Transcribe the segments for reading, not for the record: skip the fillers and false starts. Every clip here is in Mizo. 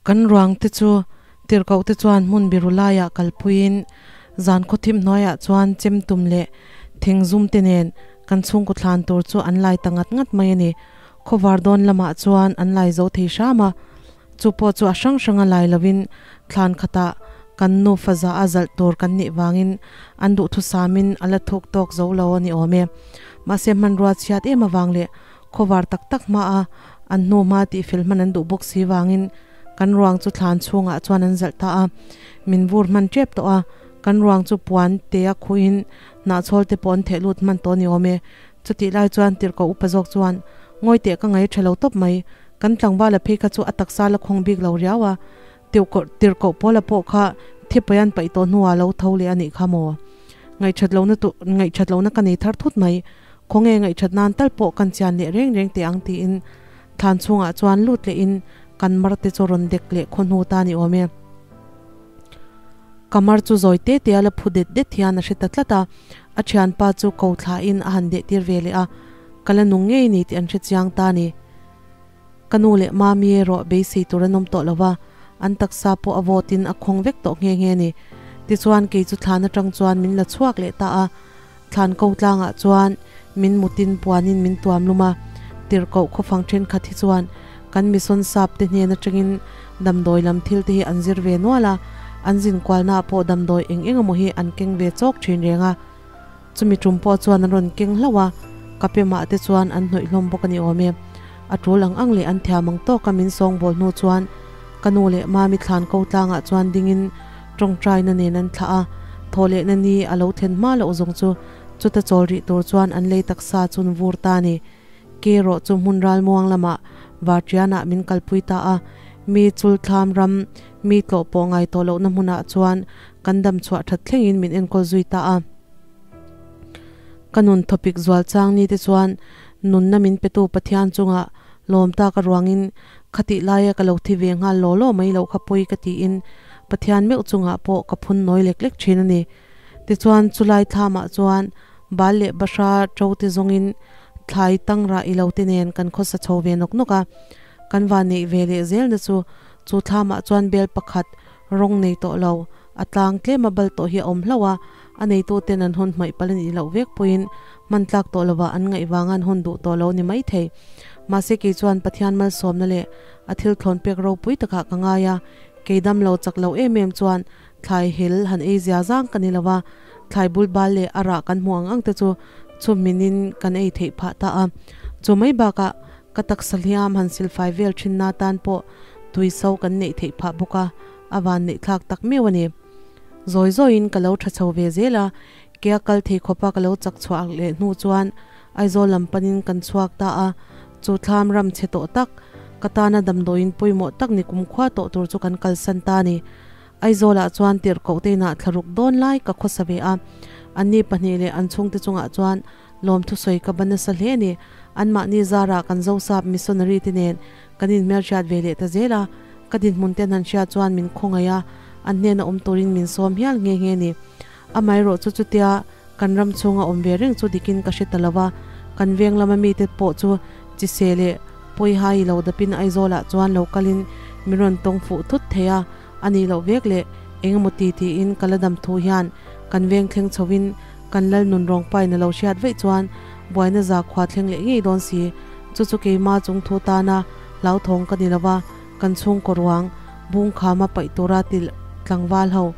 Kan ruang te chu tirhkoh te chuan hmun biru laiah kalpuiin zan khawthim hnuaiah chuan chem tum leh thing zum te nen kan chhungkaw thlan tur chu an lai ta ngat ngat mai a ni. Khawvar dawn lamah chuan an lai zo thei hram a, chu pawh chu a hrang hranga lai lovin thlan khatah kan nufa za a zalh tur kan nih vangin an duhthusamin a la thuk tawk zo lo a ni awm e. Mahse hmanrua chhiat em avang leh Khawvar tak tak hmaa an hnu hma tihfel hman an duh bawk si vangin kan ruang chu thlan chhungah chuan an zalh ta a, min vur hman tep tawh a, kan ruang chu puan te a khuhin hnahchhawl te pawh an theh lut hman tawh a ni awm e. Chutih lai chuan tirhkoh upa zawk chuan, Ngawi teh ka ngaih tha lo tawp mai, kan tlangvala phei kha chu a taksa la khawng bik lo riau a, tirhkoh pawla pawh kha thipawi an paih tawh hnuah lo tho leh a nih kha maw? Ngaihthat lohna tu ngaihthat lohna ka nei thar thut mai. Khawnge ngaihthat nan tal pawh kan chian leh reng reng teh ang tiin thlan chhungah chuan lut lehin kan mar te chu rawn dek leh khaw hnu ta ni awm e. Ka mar chu zawi te te a la phu det det hian a hre ta tlat a, a thianpa chu ko thlain a han deh tir ve leh a, ka la nung ngei ni tih an hre chiang ta ni. Ka nu leh Mami erawh beisei tur an awm tawh lo va, an taksa pawh a vawtin a khawng vek tawh nghe nghe a ni. Tichuan kei chu thlan atang chuan min la chhuak leh ta a, thlan ko tlangah chuan min mutin puanin min tuam lum a, tirhkoh khawfang thenkhat hi chuan kan mison sap te hnen atangin damdawi lam thil te hi an zir ve nual a, an zin kualnaah pawh damdawi eng eng emaw hi an keng ve chawk thin reng a. Chumi tum pawh chuan an rawn keng hlauh a, ka pemah te chuan an hnawih hlawm bawk a ni awm e. A tul ang ang leh an thiam ang tawka min sawngbawl hnu chuan ka nu leh Mami thlan ko tlangah chuan dingin tawngtaina nen an thlah a, thaw lehna ni a lo thlen hma loh zawng chu chuta chawl rih tur chuan an lei taksa chun vur ta a ni. Ke erawh chu hmun ralmuang lamah Vartianah min kalpui ta a, mi chulthlam ram mi tlawh pawh ngai tawh lohna hmunah chuan kan dam chhuah that thlengin min enkawl zui ta a. Ka nun thawpik zual chang ni te chuan nunna min petu Pathian chungah lawm tak a ruangin khatih laia ka lo thi ve nghal law law mai loh kha pawi ka tiin Pathian meuh chungah pawh ka phun nawi lek lek thin a ni. Tichuan chulai thlamah chuan bal leh bahra to te zawngin thlai tangrah ilo te nen kan khawsa chho ve nawk nawk a. Kan van neih ve leh zelna chu chu thlamah chuan bel pakhat Rawng nei tawh lo, a tlang tlem a bal tawh hi a awm hlauh a, a neitu ten an hawn hmaih palh a nih loh vek pawhin hman tlak tawh lovah an ngaih vanga an hawn duh tawh lo ni mai thei. Mahse kei chuan Pathian malsawmna leh a thil thlawn pek ropui takah ka ngai a, kei dam lo chak lo em em chuan thlai hel han ei zia zang ka ni lo va, thlai bul bal leh a rah kan hmuh ang ang te chu chhum minin kan ei theih phah ta a. Chu mai bakah Ka taksa hliam han silfai vel thin na tan pawh tui so kan neih theih phah bawk a, a van neih thlak tak meuh a ni. Zawi zawiin ka lo tha chho ve zel a, kea kal thei khawpa ka lo chak chhuah leh hnu chuan Aizawl lam panin kan chhuak ta a, chu thlam ram chhe tawh tak, ka tana damdawiin pawimawh tak ni kumkhua tawh tur chu kan kalsan ta a ni. Aizawlah chuan tirhkoh te inah thlaruk dawn lai ka khawsa ve a, anni pahnih leh an chhungte chungah chuan Lawmthu sawi ka ba nasa hle a ni. Anmahni zarah kan Zosap missionary te nen kan inhmelhriat ve leh ta zel a, ka dinhmun te an han hriat chuan min khawngaih a, an hnena awm turin min sawm hial nghe nghe a ni. Amaherawh chu chutia kan ram chhunga awm ve reng chu dikin ka hre ta lo va, kan veng lama mite pawh chu chise leh pawihai lo dapin Aizawlah chuan lo kalin min rawn tawng fuh thut thei a, a nih loh vek leh engemaw ti tiin ka la dam thu hian kan veng thleng chhovin kan lal nun rawng pain a lo hriat vaih chuan buaina za khua thleng leh ngei dawn si. Chu chu keima chung thu tana hlauthawng ka ni lova, kan chhungkaw ruang bung khama paih tura ti tlangval ho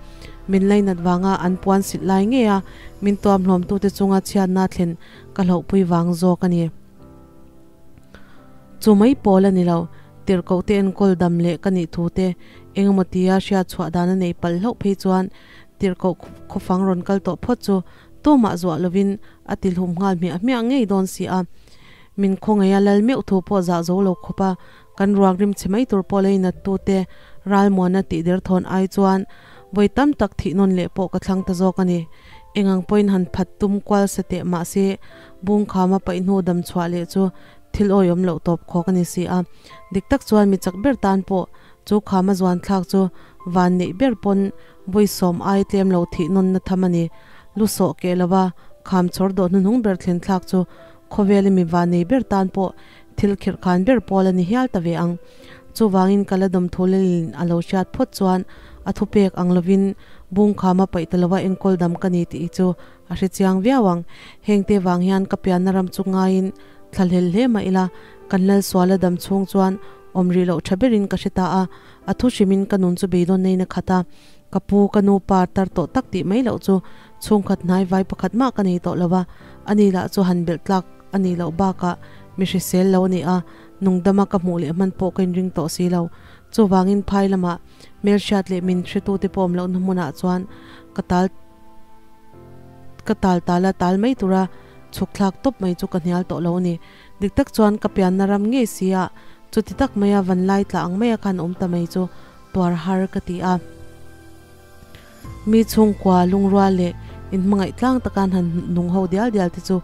min lainat vanga an puan silh lai ngei a min tuam hlawmtute chunga chhiatna thlen ka hlauhpui vang zawk a ni. Chu mai pawl a ni lo, tirhkoh te enkawl dam leh ka nih thu te engemaw tia hriat chhuah dan a nei palh hlauh phei chuan tirhkoh khawfang rawn kal tawh phawt chu tumah zuah lovin a ti hlum nghal hmiah hmiah ngei dawn si a. Min khawngaih a lal meuh thu pawh zah zo lo khawp a, kan ruak rim chhe mai tur pawh leinat tu te ralmuana tih der thawn ai chuan vawi tam tak thih nawn leh pawh ka thlang ta zawk a ni. Engang pawhin han phat tum kual sa teh mahse Bungkhama paih hnu dam chhuah leh chu thil awihawm loh tawp khawk a ni si a. Dik tak chuan mi chak ber tan pawh chu khama zuan thlak chu van neih ber pawn vawisawm ai tlem lo thih nawnna tham a ni. Lu sawh keh lova kham chhawr dawh hnuhnung ber thlen thlak chu khawvela mi van nei ber tan pawh thil khirh khan ber pawl a ni hial ta ve ang. Chuvangin ka la dawm thu lelin a lo hriat phawt chuan a thupek ang lovin bung khama paih ta lova enkawl dam ka ni tih hi chu a hre chiang viau ang. Hengte vang hian ka pianna ram chu ngaiin thlahlel hle mah ila, kan lal suala dam chhung chuan awm rih loh tha berin ka hre ta a, a thu hrimin ka nun chu beidawn neiin a khat a. Ka pu, ka nu pa tar tawh tak tih mai loh chu chhungkhat hnai vai pakhat mah ka nei tawh lo va, ani lah chu han belh tlak a nih loh bakah mi hrisel lo a ni a, nungdama ka hmuh leh hman pawh ka inring tawh si lo. Chuvangin phai lamah hmelhriat leh min hretute pawh awm lohna hmunah chuan ka tal ka tal tala tal mai tura chhuk thlak tawp mai chu ka hnial tawh lo a ni. Dik tak chuan ka pianna ram ngei si a, chuti tak maia vanlai tla ang maia khan awm ta mai chu tuar har ka ti a. Mi chhungkua lungrual leh inhmangaih tlang taka an han nung ho dial dial te chu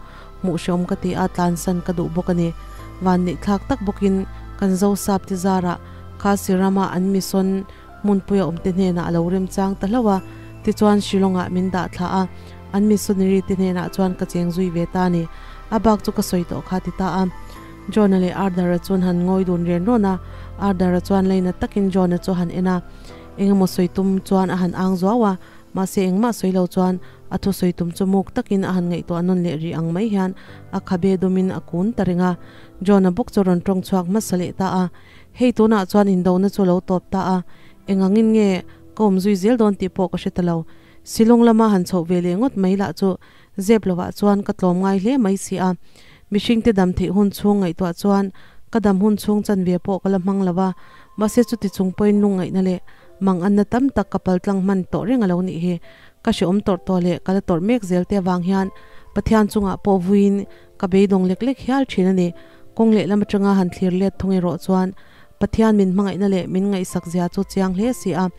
hmuh hreawm ka ti a, tlansan ka duh bawk a ni. Vanneih thlak tak bawkin kan Zosap te zarah Khasi rama an mison hmunpuia awmte hnenah a lo remchang ta hlauh a, tichuan Shillong-ah min dah thla a, an missionary te hnenah chuan ka cheng zui ve ta a ni. A bak chu ka sawi tawh kha ti ta a. John-a leh Arthur-a chuan han ngawi dun ren rawn a, Arthur-a chuan lainat takin John-a chu a han en a, Engemaw sawi tum chuan a han ang zuau a, mahse engmah sawi lo chuan a thusawi tum chu muk takin a han ngaihtuah nawn leh rih ang mai hian a khabe dumin a kun ta reng a. John-a bawk chu rawn tawng chhuak hmasa leh ta a, Hei tunah chuan indona chu a lo tawp ta a, engangin nge ka awm zui zel dawn tih pawh ka hre ta lo. Silung lama han chhoh ve leh ngawt mai lah chu zep lovah chuan ka tlawm ngai hle mai si a. Mihringte dam theih hun chhung ngaihtuah chuan ka dam hun chhung chanve pawh ka la hmang lo va, mahse chuti chung pawhin lungngaihna leh manganna tam tak ka paltlang hman tawh reng a lo nih hi. Ka hrehawm tawrh tawh leh ka la tawrh mek zel te avang hian Pathian chungah pawh vuiin ka beidawng lek lek hial thin a ni. Kawng lehlam atanga han thlir let thung erawh chuan Pathian min hmangaihna leh min ngaihsak zia chu chiang hle si a.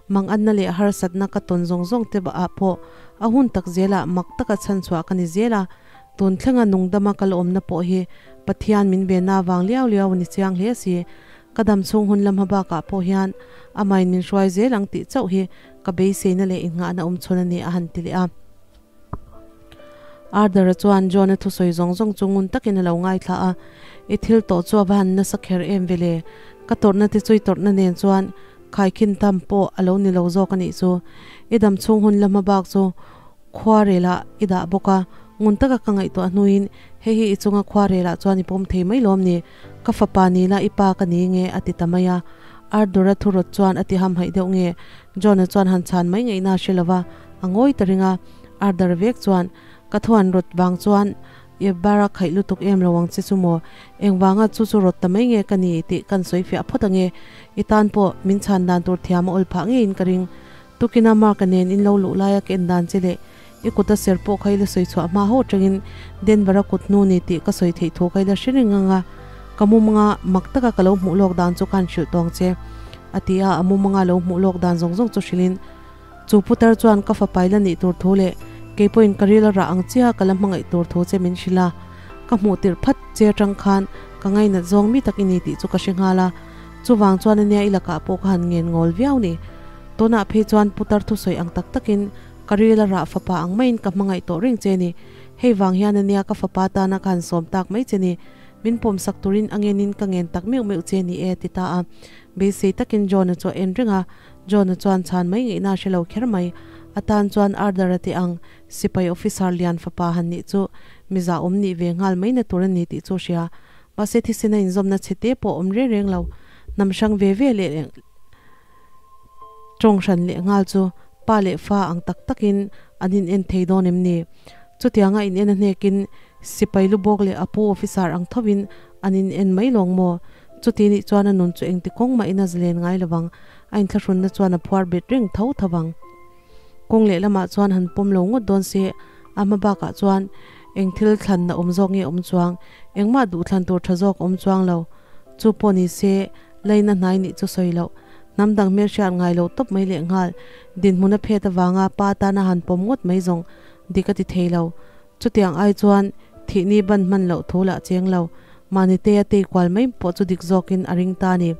Manganna leh harsatna ka tawn zawng zawng te ah pawh a hun tak zelah mak taka chhanchhuah ka ni zel a. Tun thlenga nungdama ka la awmna pawh hi Pathian min vena vang liau liau a ni chiang hle si. Ka dam chhung hun lam hmabakah pawh hian amahin min hruai zel ang tih chauh hi ka beiseina leh innghahna awm chhun a ni a han ti leh a. Arthur-a chuan John-a thusawi zawng zawng chu ngun takin a lo ngaithla a, I thil tawh chu a va han nasa kher em ve le? Ka tawrhna te chu i tawrhna nen chuan khaikhin tam pawh a lo ni lo zawk a nih chu. I dam chhung hun la hmabak chu Khuarelah i dah bawk a, ngun taka ka ngaihtuah hnuin hei hi i chunga khuarelah chuan i pawm thei mai lawm ni? Ka fapa ni la i pa ka ni nge? a ti ta mai a. Ardora thurawt chuan a ti hamhaih deuh nge? John-a chuan han chhan mai ngaihna a hre lo va, a ngawi ta ring a. Ardor vek chuan, Ka thu an rawt vang chuan i bara khaih lutuk em lo ang che chu maw? Engvanga chu chu rawt ta mai nge ka ni tih kan sawi fiah phawt ange. I tan pawh min chhan dan tur thiam a awl phah ngeiin ka ring. Tukina Mark-a nen in lo luh laia ka en dan che leh i kut a ser pawh kha i la sawi chhuah hma ho atangin Denver-a kut hnu ni tih ka sawi theih thu kha i la hre reng ang a, ka mumanga mak taka ka lo hmuh lawk dan chu ka han hrilh tawng che, a ti a, a mumanga lo hmuh lawk dan zawng zawng chu hrilhin chu putar chuan ka fapa i la nih tur thu leh kei pawhin ka ril a rah ang chiaha ka la hmangaih tur thu che min hrilh a, ka hmuh tirh phat che atang khan ka ngainat zawng mi tak i ni tih chu ka hre nghal a, chuvang chuan ania i lakah pawh ka han ngen ngawl viau ni. Tunah phei chuan putar thusawi ang tak takin ka ril a rah fapa ang maiin ka hmangaih tawh reng che ni. Hei vang hian ania ka fapa tana ka han sawm tak mai che ni. Min pawmsak turin a ngenin ka ngen tak meuh meuh che ni e, ti ta a. Beisei takin John-a chu a en reng a. John-a chuan chhan mai ngaihna a hre lo kher mai. A tan chuan Arthur-a te ang sipai officer lian fapa han nih chu miza awm nih ve nghal mai na tur a ni tih chu a hria. Mahse thisena inzawmna chhe te pawh awm reng reng lo. Hnam hrang ve ve leh. Tawng hran leh nghal chu pa leh fa ang tak takin an in en thei dawn em ni? Chutianga in en a hnekin sipai lu bawk leh a pu officer ang thovin an in en mai lawng maw? Chuti nih chuan a nun chu engti kawng mahin a zalen ngai lovang, a inthlahrunna chuan a phuar bet reng tho tho vang. Kawng leh lamah chuan han pawm lo ngawt dawn se, a hma bakah chuan eng thil thlanna awm zawk nge awm chuang, engmah duhthlan tur tha zawk awm chuang lo. Chu pawh ni se, Laina hnai nih chu sawi loh. Hnam dang hmelhriat ngai lo tawp mai leh nghal. Dinhmun a phet avanga pa tana han pawm ngawt mai zawng dik a ti thei lo. Chutiang ai chuan thih ni ban hman loh thu lah cheng lo. Mahni te a tei kual mai pawh chu dik zawkin a ring ta a ni.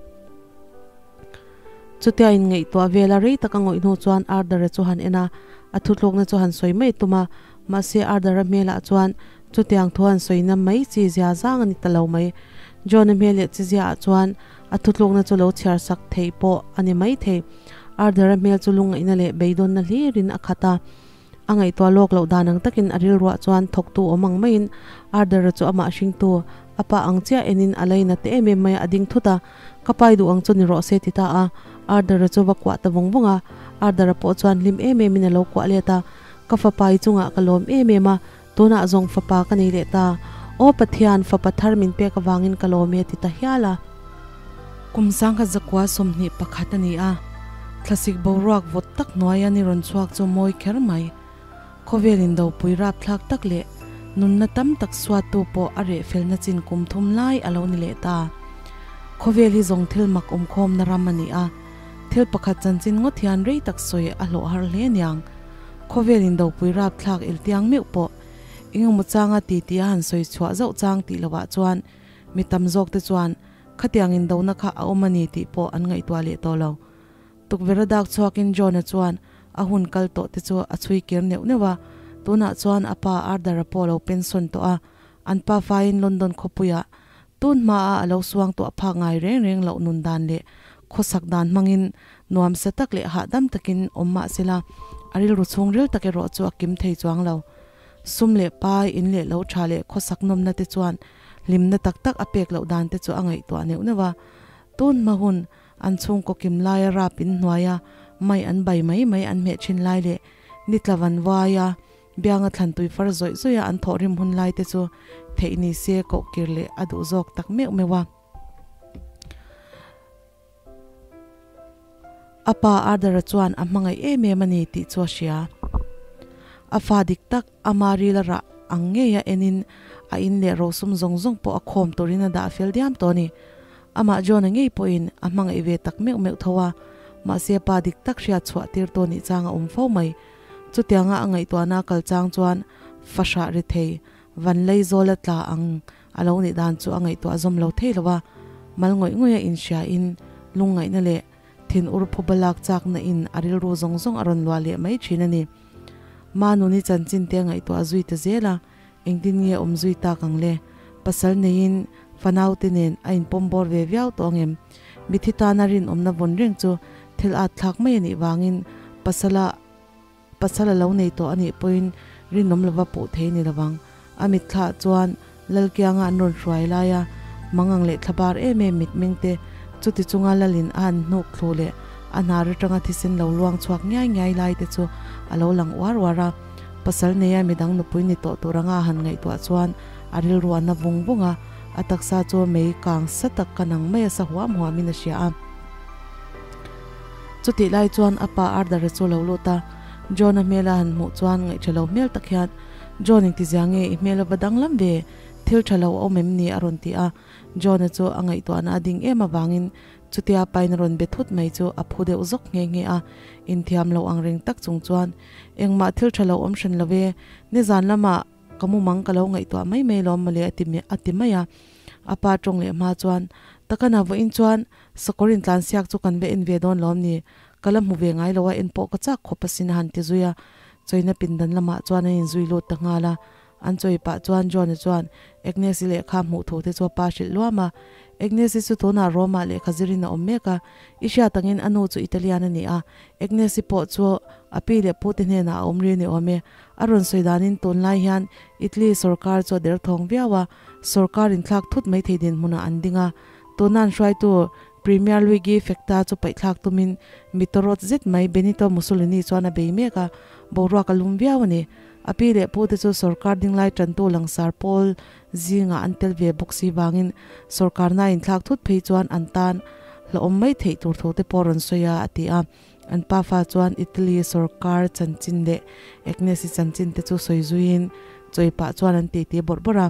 Chutia inngaihtuah vela rei tak a ngawih hnu chuan Ardara chu han en a, a thutlukna chu han sawi mai tum a. Mahse Ardara hmelah chuan Chutiang thu an sawina mai chi zia zang a ni ta lo mai. John-a hmel leh chi ziaah chuan A thutlukna chu lo chhiar sak theih pawh a ni maithei. Arthur-a hmel chu lungngaihna leh beidawnna hlirin a khat a. A ngaihtuah lawk loh dan ang takin a rilruah chuan thawktu awm ang maiin Arthur-a chu amah hringtu a pa ang chiah enin a lainat te em em mai a, a ding thut a. Ka pai duh ang chu ni rawh se ti ta a. Arthur-a chu va kuah ta vawng vawng a. Arthur-a pawh chuan hlim em emin a lo kuah let a. Ka fapa i chungah ka lawm em em a, tunah zawng fapa ka nei leh ta. Aw Pathian, fapa thar min pek avangin ka lawm e ti ta hial a. Kum sangkhat zakua 21 a ni a, thlasik boruak vawt tak hnuaia ni rawn chhuak chu mawi kher mai. Khawvel indopui rapthlak tak leh nunna tam tak suattu pawh a reh felna chin kum thum lai a lo ni leh ta. Khawvel hi zawng thil mak awmkhawmna ram a ni a, thil pakhat chanchin ngawt hian rei tak sawi a hlawh har hle niang. Khawvel indopui rapthlak eltiang meuh pawh engemaw changa titi a han sawi chhuah zauh chang tih lovah chuan mi tam zawk te chuan khatiang indona kha a awm a ni tih pawh an ngaihtuah leh tawh lo. Tukverh a dak chhuakin John-a chuan a hun kal tawh te chu a chhui kir neuh neuh a, tunah chuan a pa Arthur-a pawh a lo pension tawh a, an pa faiin London khawpuiah tun hmaa a lo suang tuah phak ngai reng reng loh nun dan leh khawsak dan hmangin nuamsa tak leh hahdam takin awm mah sela a rilru chhungril tak erawh chu a kim thei chuang lo. Sum leh pai, in leh lo tha leh khawsak nawmna te chuan hlimna tak tak a pek loh dan te chu a ngaihtuah neuh neuh a, tun hma hun An chhungkaw kim laia rap in hnuaia mai an bai mai mai an hmeh thin lai leh ni tla van vuaia bianga thlan tui far zawih zawih a an thawh rim hun lai te chu theih ni se koh kir leh a duh zawk tak meuh meuh a. A pa Arthur-a chuan a hmangaih em em a ni tih chu a hria. A fa dik tak ama rila rah ang ngeia enin a in leh rosum zawng zawng pawh a khawm turin a dah fel diam tawh a ni. Amah John-a ngei pawhin a hmangaih ve tak meuh meuh tho a, mahse pa dik tak hriat chhuah tir tawh nih chang a awm fo mai. Chutianga a ngaihtuahna a kal chang chuan fahrah ri thei, van lei zawla tla ang a lo nih dan chu a ngaihtuah zawm lo thei lo a, mal ngawih ngawih a inhriain lungngaihna leh thin ur phuba lak chakna in a rilru zawng zawng a rawn luah leh mai thin a ni. Manuni chanchin te a ngaihtuah zui ta zel a, Engtin nge awm zui tak ang le? Pasal neiin fanau te nen a inpawm bawr ve viau tawh angem? Mithi tana rinawmna vawn reng chu thil at thlak mai a nih vangin pasala pasal a lo nei tawh a nih pawhin rinawm lova puh thei ni lovang. A mitthla chuan Lalkianga an rawn hruai laia mangang leh thlabar em em mitmeng te chuti chunga Lalin a han hnuk thlu leh a hnar atanga thisen lo luang chhuak ngiai ngiai lai te chu a lo lang uar uar a. Pasal neia midang nupui ni tawh tur anga a han ngaihtuah chuan a rilru a na vung vung a, a taksa chu mei kang sa tak ka nang mai a sa huam huamin a hria a. Chutih lai chuan a pa Arthur-a chu a lo lut a, John-a hmel a han hmuh chuan ngaih tha lo hmel tak hian, John engtizia nge i hmel a va danglam ve, thil tha lo a awm em ni? a rawn ti a. John-a chu a ngaihtuahna a ding em avangin Chutia pain a rawn be thut mai chu a phu deuh zawk nghe nghe a, inthiam lo ang reng tak chung chuan, Engmah thil tha lo awm hran lo e, nizan lamah ka mumang ka lo ngaihtuah mai mai lawm mawle a ti a ti mai a. A pa tawng leh hma chuan, Takana vawiin chuan sakawr intlansiak chu kan va en ve dawn lawm ni, ka la hmu ve ngai lo a, en pawh ka chak khawp asin a han ti zui a. Chawina pindan lamah chuan an inzui lut ta nghal a. An chawi pah chuan John-a chuan Agnes-i lehkha hmuh thu te chu a pa hrilh luam a. Agnes-i chu tunah Rome-ah lehkha zirin a awm mek a. I hriat angin a nu chu Italian a ni a, Agnes-i pawh chu a pi leh pute hnenah a awm ri a ni awm e. A rawn sawi danin tunlai hian Italy sawrkar chu a derthawng viau a, sawrkar inthlak thut mai thei dinhmunah an ding a. Tuna an hruaitu Premier Luigi Fekta chu paihthlak tumin mi tawrawt zet mai Benito Mussolini chuan a bei mek a, boruak a lum viau a ni. A pi leh pute chu sorkar dinglai tantu langsar pawl zingah an tel ve bawk si vangin sorkarna inthlak thut phei chuan an tan hlauhawm mai theih tur thu te pawh rawn sawi a, a ti a. An pafa chuan Italy sorkar chanchin leh Agnes-i chanchin te chu sawi zuiin chawi pah chuan an titi bawrh bawrh a.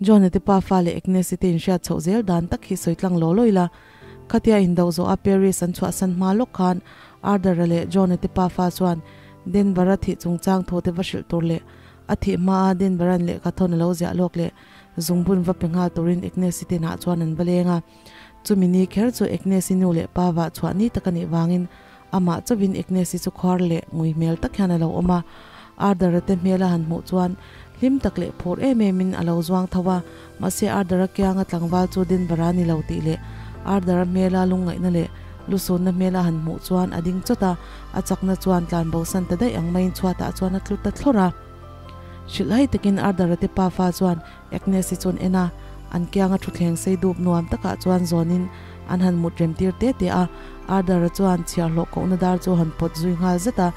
John-a te pafa leh Agnes-i te inhriat chhoh zel dan tak hi sawi tlang law law ila. Khatia indo zawh a Paris an chhuahsan hma lawk khan Arthur-a leh John-a te pafa chuan Denver-a thih chungchang thu te va hrilh tur leh a thih hmaa Denver-a'n lehkha thawn a lo ziah lawk leh zungbun va pe nghal turin Agnes-i te inah chuan an va leng a. Chumi ni kher chu Agnes-i nu leh pa vah chhuah ni tak a nih vangin amah chauhin Agnes-i chu khuar leh ngui hmel tak hian a lo awm a. Arthur-a te hmel a han hmuh chuan Hlim tak leh phur em em in a lo zuang tho a, mahse Ardara kianga tlangval chu Denver-a ni lo tih leh Ardara hmela lungngaihna leh lusunna hmela han hmuh chuan a ding chawt a, a chakna chuan tlan bosan ta daih ang maiin chhuatah chuan a tlu ta thlawrh a. Hrilh hai takin Ardara te pafa chuan Agnes-i chuan en a, an kianga thutthleng sei dup nuam takah chuan zawnin an han mut rem tir te te a. Ardara chuan chhiarhlawh kohna dar chu han pawt zui nghal zet a,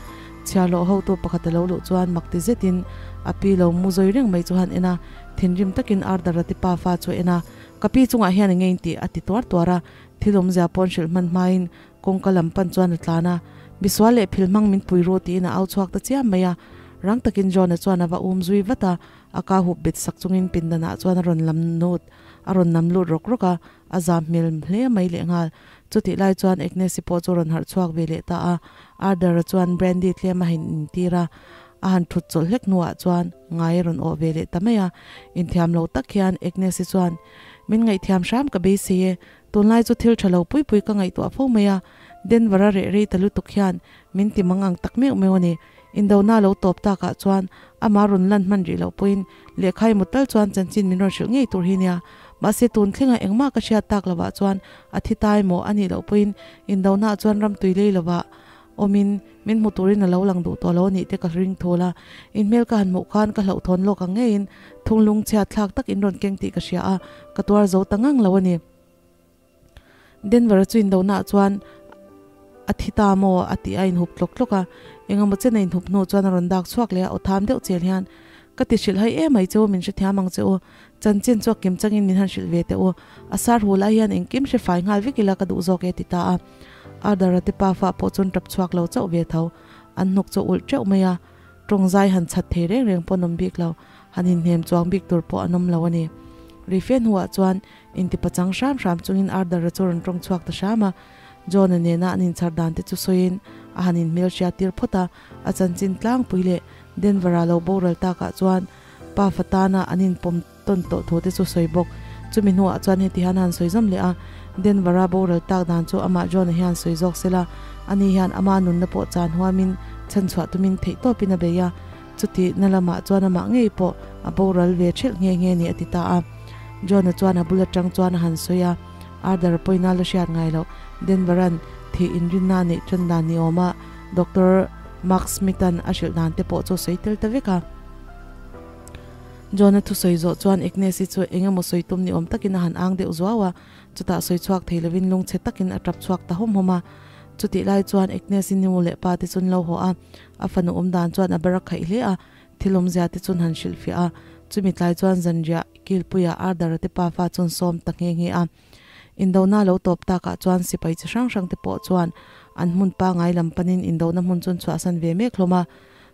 Chhiarhlawh hotu pakhat a lo luh chuan mak ti zetin a pi lo mu zawi reng mai chu han en a, thinrim takin Ardara te pafa chu a en a, Ka pi chungah hian eng nge in tih? a ti tuar tuar a, thil awmzia paw'n hrilh hman hmain kawngka lam pan chuan a tlan a, Misual leh phil hmang min pui ru tiin a au chhuak ta chiam mai a, rang takin John-a chuan a va um zui vat a, a ka hup bet sak chungin pindanah chuan a rawn lam nut a rawn nam lut rawk rawk a, a zam hmel hle mai lehnghal. Chutih lai chuan Agnes-i pawh chu rawn harh chhuak ve leh ta a, Arthur-a chuan brandy tlem a han intir a, a han thut chawlh hlek hnuah chuan ngai a rawn awh ve leh ta mai a. Inthiam lo tak hian Agnes-i chuan, Min ngaihthiam hram ka beisei e, tunlai chu thil tha lo pui pui ka ngaihtuah fo mai a, Denver-a reh rei ta lutuk hian min ti mang ang tak meuh meuh a ni. Indona lo tawp takah chuan amah rawn lan hman rih loh pawhin lehkha emaw tal chuan chanchin min rawn hrilh ngei tur hi nia. Mahse tun thlengah engmah ka hriat tak lovah chuan a thi ta emaw a nih loh pawhin indona chuan ram tui lei lovah awmin min hmu turin a lo lang duh tawh lo a nih te ka ring thul a. In hmel ka han hmuh khan ka hlauhthawn lawk ang ngeiin thunglung chhiat thlak tak in rawn keng tih ka hria a, ka tuar zo ta ngang lo a ni. Denver-a chu indona chuan a thi ta maw a tih a inhup tlawk tlawk a, engemaw chen a inhup hnu chuan a rawn dak chhuak leh a, aw tham deuh chel hian, Ka ti hrilh hai em mai che u, min hrethiam ang che u, chanchin chu a kim changin min han hrilh ve teh u, a sar hu lai hian engkim hre fai nghal vek ila ka duh zawk e ti ta a. Arthur-a te pa fah pawh chuan tap chhuak lo chauh ve tho, an hnuk chu a ulh teuh mai a, tawng zai han chhat thei reng reng pawh an awm bik lo, han inhnem chuang bik tur pawh an awm lo a ni. Rife hnuah chuan Inti pachang hram hram chungin Ardara chu rawn tawng chhuak ta hram a, John-a nena an inchhar dan te chu sawiin a han inhmel hriat tir phawt a, a chanchin tlangpui leh Denver-a lo boral takah chuan pa fa tana an inpawm tawn tawh thu te chu sawi bawk. Chumi hnuah chuan heti hian a han sawi zawm leh a, Denver-a boral tak dan chu amah John-a hian sawi zawk sela, ani hian ama nunna pawh chan huamin chhanchhuah tumin theihtawpin a bei a, Chuti na lamah chuan amah ngei pawh a boral ve thelh nghe nghe ni a ti ta a. John-a chuan a bul atang chuan a han sawi a, Arthur pawina la hriat ngai loh Denver-a'n thih inrinna a neih tan dan ni awm a Doctor Mark Smith-a'n a hrilh dan te pawh chu a sawi tel ta vek a. John-a thusawi zawh chuan Agnes-i chu eng emaw sawi tum ni awm takin a han ang deuh zuau a, chutah sawi chhuak thei lovin lungchhe takin a tap chhuak ta hawm hawm a. Chutih lai chuan Agnes-i nu leh pa te chu an lo haw a, A fanu awm dan chuan a ber a khaih hle a, thil awmzia te chuan han hrilhfiah a, chumi tlai chuan zanriah kilpuia Ardara te pafa chuan sawm ta nghe nghe a. Indona lo tawp takah chuan sipai chi hrang hrang te pawh chuan an hmun pangai lam panin indona hmun chuan chhuahsan ve mek hlawm a.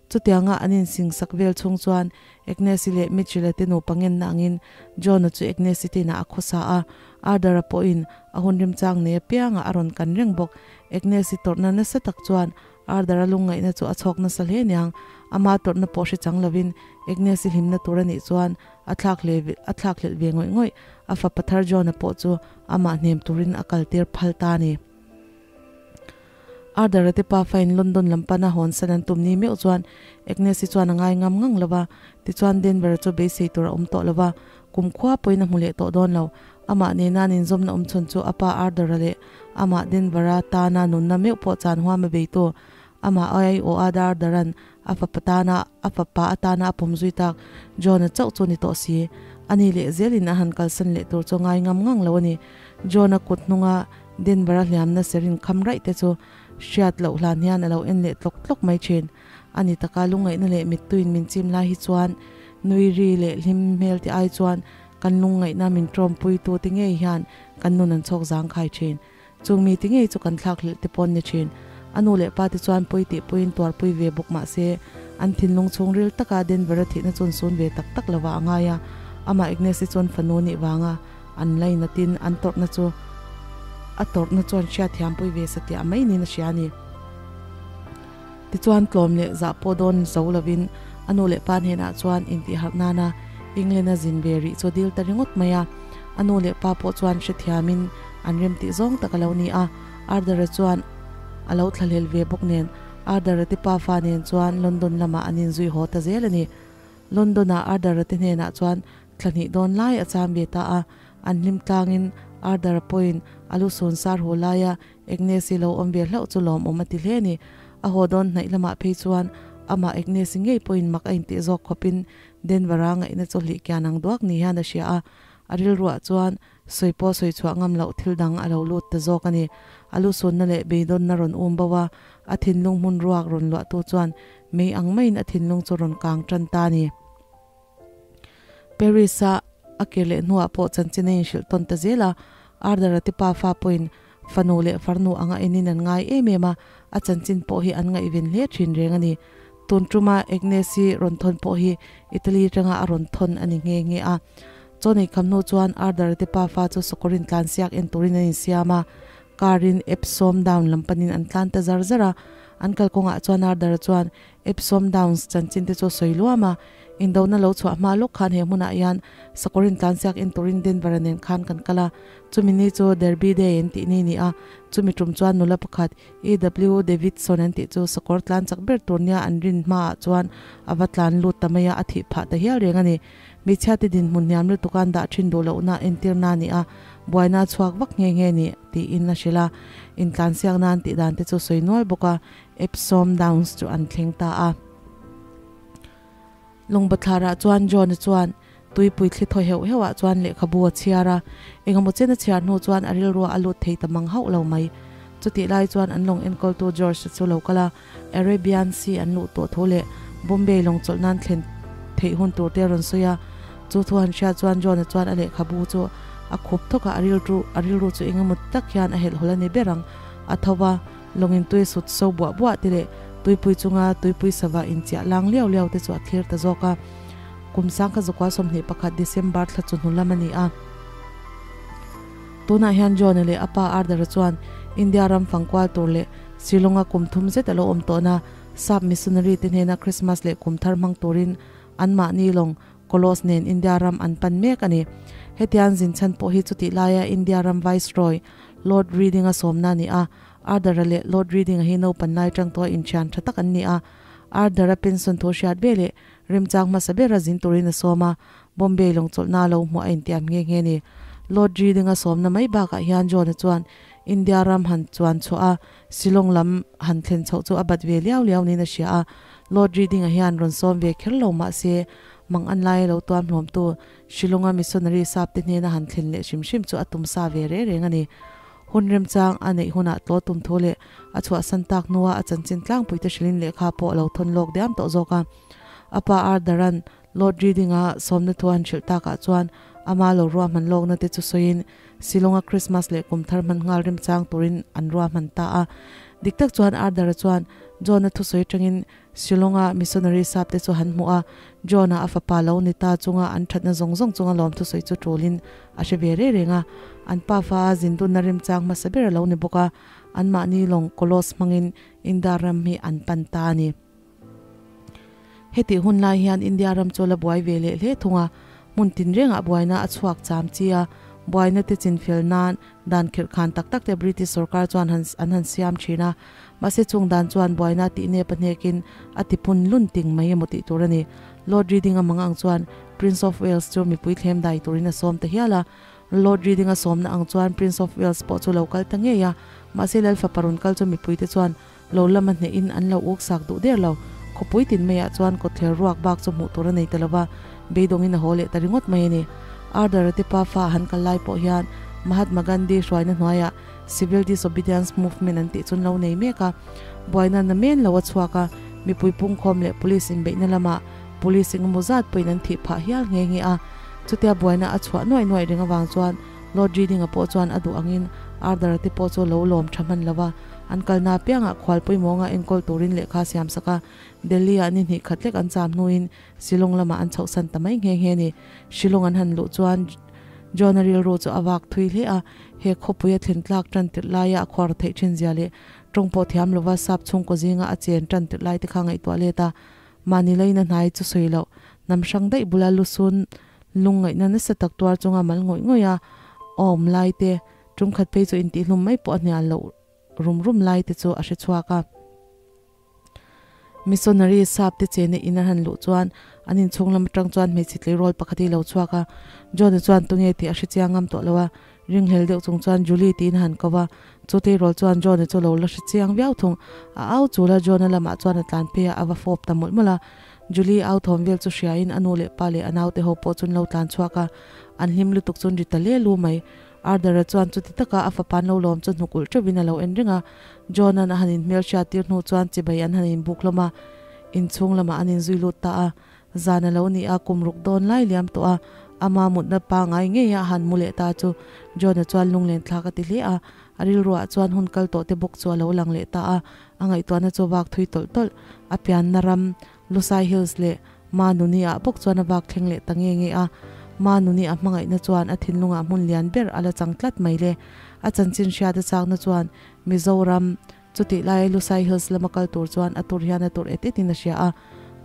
Chutianga an insingsak vel chhung chuan Agnes-i leh Mitchell-a te nupa ngenna angin John-a chu Agnes-i te inah a khawsa a, Ardara pawhin a hun remchang nei apiangah a rawn kan reng bawk. Agnes-i tawrhna nasa tak chuan Ardara lungngaihna chu a chhawk nasa hle niang, ama tawrhna pawh hre chang lovin Agnes-i hlimna tur a nih chuan a thlak hle a thlak hlelh ve ngawih ngawih, a fapa thar John-a pawh chu amah hnem turin a kal tir phal ta a ni. Ardara te pafa in London lam pana hawn san an tum ni meuh chuan Agnes-i chuan a ngai ngam ngang lova, tichuan Denver-a chu beisei tur a awm tawh lova, kumkhua pawhin a hmu leh tawh dawn lo. Amah nena an inzawmna awm chhun chu a pa Ardara leh amah Denver-a tana nunna meuh pawh chan huam a beitu amah aiawh a Ardara'n a fapa tana a fapa atana a pawm zui tak John-a chauh chu ni tawh si. Ani leh zelin a han kalsan leh tur chu ngai ngam ngang lo a ni. John-a kut hnunga Denver-a hliamna serin kham raih te chu hriat loh hlan hian a lo en leh tlawk tlawk mai thin. A ni taka lungngaihna leh mittuiin min chim lai hi chuan nui ri leh hlim hmel te ai chuan Kan lungngaihna min tawmpuitu te ngei hian kan nun an chhawk zang khai thin. Chung mi te ngei chu kan thlak hlelh te pawn ni thin. A nu leh pa te chuan pawi tih puiin tuarpui ve bawk mah se, an thinlung chhungril taka Denver-a thihna chuan sun ve tak tak lovah a ngai a. Amah Agnes-i chuan fanu nih vanga an lainatin an tawrhna chu a tawrhna chuan hriatthiampui ve satliah mai niin a hria a ni. Tichuan tlawm leh zah pawh dawn zo lovin a nu leh pa hnenah chuan intihharh nana England-a zin ve rih chu a dil ta ringawt mai a. A nu leh pa pawh chuan hrethiamin an remtih zawng tak a lo ni a. Arthur-a chuan a lo thlahlel ve bawk nen Arthur-a te pafa nen chuan London lamah an inzui haw ta zel a ni. London-a Arthur-a te hnenah chuan thla hnih dawn lai a cham ve ta a, an hlim tlangin Arthur-a pawhin a lu sun sar hu laia Agnes-i lo awm ve hlauh chu lawmawm a ti hle a ni. A haw dawn hnaih lamah phei chuan amah Agnes-i ngei pawhin mak a intih zawk khawpin Denver-a ngaihna chu hlih kian ang duak ni hian a hria a, a rilruah chuan sawi pawh sawi chhuah ngam loh thil dang a lo lut ta zawk a ni. A lu sunna leh beidawnna rawn um bo a, a thinlung hmun ruak rawn luahtu chuan mei ang maiin a thinlung chu rawn kang tan ta a ni. Paris-a a kir leh hnuah pawh chanchin a inhrilh tawn ta zel a, Arthur-a te pa fa pawhin fanu leh farnu anga enin an ngai em em a, a chanchin pawh hi an ngaihven hle thin reng a ni. Tun tuma Agnes-i rawn thawn pawh hi Italy atanga a rawn thawn a ni nghe nghe a. Chaw nei kham hnu chuan Arthur-a te pa fa chu sakawrin tlansiak en turin an insiam a, car-in Epsom Down lam panin an tlan ta zar zar a. An kalkawngah chuan Arthur-a chuan Epsom Downs chanchin te chu a sawi luam a, indona lo chhuah hma lawk khan he hmunah hian sakawrin tlansiak en turin Denver-a nen khan kan kal a, chumi ni chu Derby Day an tih ni ni a, chumi tum chuan nula pakhat EW Davidson an tih chu sakawr tlan chak ber tur nia an rin hmaah chuan a va tlan lut ta mai a, a thih phah ta hial reng a ni. Hmeichhia te dinhmun hniam lutuk an dah thin duh lohna entirna a ni a, buaina a chhuak vak nghe nghe ni tiin a hrilh a, intlansiak nan tih dan te chu sawi nual bawk a. Epsom Downs chu an thleng ta a. Lungbathlarah chuan John-a chuan tuipui thli thaw heuh heuhah chuan lehkhabu a chhiar a, engemaw chen a chhiar hnu chuan a rilruah a lut thei ta mang hauh lo mai. Chutih lai chuan an lawng enkawltu George-a chu lo kal a, Arabian Sea an luh tawh thu leh Bombay lawng chawlh nan thlen theih hun tur te a rawn sawi a. Chu thu han hriat chuan John-a chuan a lehkhabu chu a khup thawk a, a rilru a rilru chu engemaw tak hian a helhhawlh a ni ber ang. A tho va. Lawngin tui sut so buah buah te leh tuipui chunga tuipui sava inchiah lang liau liau te chu a thlir ta zawk a. Kum sangkha zakua 21 December thla chu hnu lam a ni a. Tunah hian John-a leh a pa Arthur-a chuan India ram fangkual tur leh Shillong-a kum thum zet a lo awm tawhna Sap missionary te hnena Christmas leh kum thar hmang turin anmahni lawng Kolos nen India ram an pan mek a ni. Hetiang zin chhan pawh hi chutih laia India ram Viceroy Lord Reading-a sawmna a ni a, Arthur-a leh Lord Reading-a hi naupan lai tang tawha inthian tha tak an ni a. Arthur-a pension thu hriat ve leh remchang hmasa bera zin turin a sawm a, Bombay lawng chawlhna lo hmuh a intiam nghe nghe a ni. Lord Reading-a sawmna mai bakah hian John-a chuan India ram han chuan chhuah a, Shillong lam han thlen chhoh chu a bat ve liau liau niin a hria a. Lord Reading-a hian rawn sawm ve kher lo mah se, mang an laia lo tuam hlawmtu Shillong-a missionary sap te hnena han thlen leh hrim hrim chu a tum sa ve reng reng a ni. Hun remchang a neih hunah tlaw tum thu leh a chhuahsan tak hnua a chanchin tlangpui te hrilhin lehkha pawh a lo thawn lawk diam tawh zawk a. A pa Arthur-a'n Lord Reading-a sawmna thu a han hrilh takah chuan ama lo ruahman lawkna te chu sawiin Shillong-a Christmas leh kum thar hman nghal remchang turin an ruahman ta a. Dik tak chuan Arthur-a chuan John-a thusawi atangin Shillong-a missionary sap te chu han hmuh a, John-a a fapa lo ni ta chunga an thatna zawng zawng chunga lawm thusawi chu tulin a hre ve reng reng a. An pafa a zindunna remchang hmasa ber a lo ni bawk a, anmahni lawng Kolos hmangin India ram hi an pan ta a ni. Hetih hun lai hian India ram chu la buai ve leh hle thung a, hmun tinrengah buaina a chhuak cham chi a, buaina te chinfel nan dan khirh khan tak tak te British sorkar chuan han an han siam thin a, mahse chung dan chuan buaina tih nep a hnekin a ti pun lun ting mai emaw tih tur a ni. Lord Reading a mang ang chuan Prince of Wales chu mipui thlem dai turin a sawm ta hial a, Lord Reading a sawmna ang chuan Prince of Wales pawh chu lo kal ta ngei a, mahse Lalfapa rawn kal chu mipuite chuan lo lama hnehin an lo uk sak duh der lo. Khawpui tin maiah chuan kawtthler ruak bak chu hmuh tur a nei ta lo va, beidawngin a haw leh ta ringawt mai a ni. Arthur-a te pa fa han kal lai pawh hian Mahatma Gandhi hruaina hnuaiah Civil Disobedience Movement an tih chu an lo nei mek a. Buaina na men lo a chhuak a, mipui pungkhawm leh police inbeihna lamah police engemaw zat pawhin an thih phah hial nghe nghe a. Chutia buaina a chhuah nuaih nuaih reng avang chuan Lord Reading-a pawh chuan a duh angin Arthur-a te pawh chu lo lawm tha hman lo va, an kalna apiangah khual pawimawhnga enkawl turin lehkha siam sak a, Delhi-ah ni hnih khat lek an cham hnuin Shillong lamah an chhohsan ta mai nghe nghe ni. Shillong an han luh chuan John-a rilru chu a vak thui hle a, he khawpui a thlen tlak tan tirh laia a khuar theih thin zia leh tawng pawh thiam lova sap chhungkaw zinga a chen tan tirh lai te kha ngaihtuah let a, mahni laina hnai chu sawi loh hnam hrang daih bula lusun Lungngaihna nasa tak tuar chunga mal ngawih ngawih a awm lai te, tum khat phei chu intihhlum mai pawh a hnial loh rum rum lai te chu a hre chhuak a. Missionary sap te chena in an han luh chuan an inchhung lam atang chuan hmeichhe tleirawl pakhat hi a lo chhuak a, John-a chuan tunge tih a hre chiang ngam tawh lo a, ringhlel deuh chung chuan Julie tiin a han ko va, chu tleirawl chuan John-a chu lo la hre chiang viau thung, a au chul a, John-a lamah chuan a tlan phei a, a va fawp ta mawlh mawlh a, Julie au thawm vel chu hriain a nu leh pa leh a naute ho pawh chu an lo tlan chhuak a, an hlim lutuk chu an ri ta le lu mai. Arthur-a chuan chuti taka a fapa an lo lawm chu hnuk ulh teuhin a lo en reng a. John-a'n a han inhmel hriat tir hnu chuan chibai an han inbuk hlawm a, inchhung lamah an inzui lut ta a. Zan a lo ni a, kum ruk dawn lai liam tawh a, ama mutna pangai ngeia a han mu leh ta chu John-a chuan lunglen thlak a ti hle a. A rilruah chuan hun kal tawh te bawk chu a lo lang leh ta a, a ngaihtuahna chu vak thui tawlh tawlh. A pianna ram Lusai Hills leh Manuni-ah bawk chuan a vak thleng leh ta nge nge a. Manuni a hmangaihna chuan a thinlungah hmun lian ber a la chang tlat mai le. A chanchin hriat a chakna chuan Mizoram chutih laia Lusai Hills lama kal tur chuan a tur hian a tur et etin a hria a.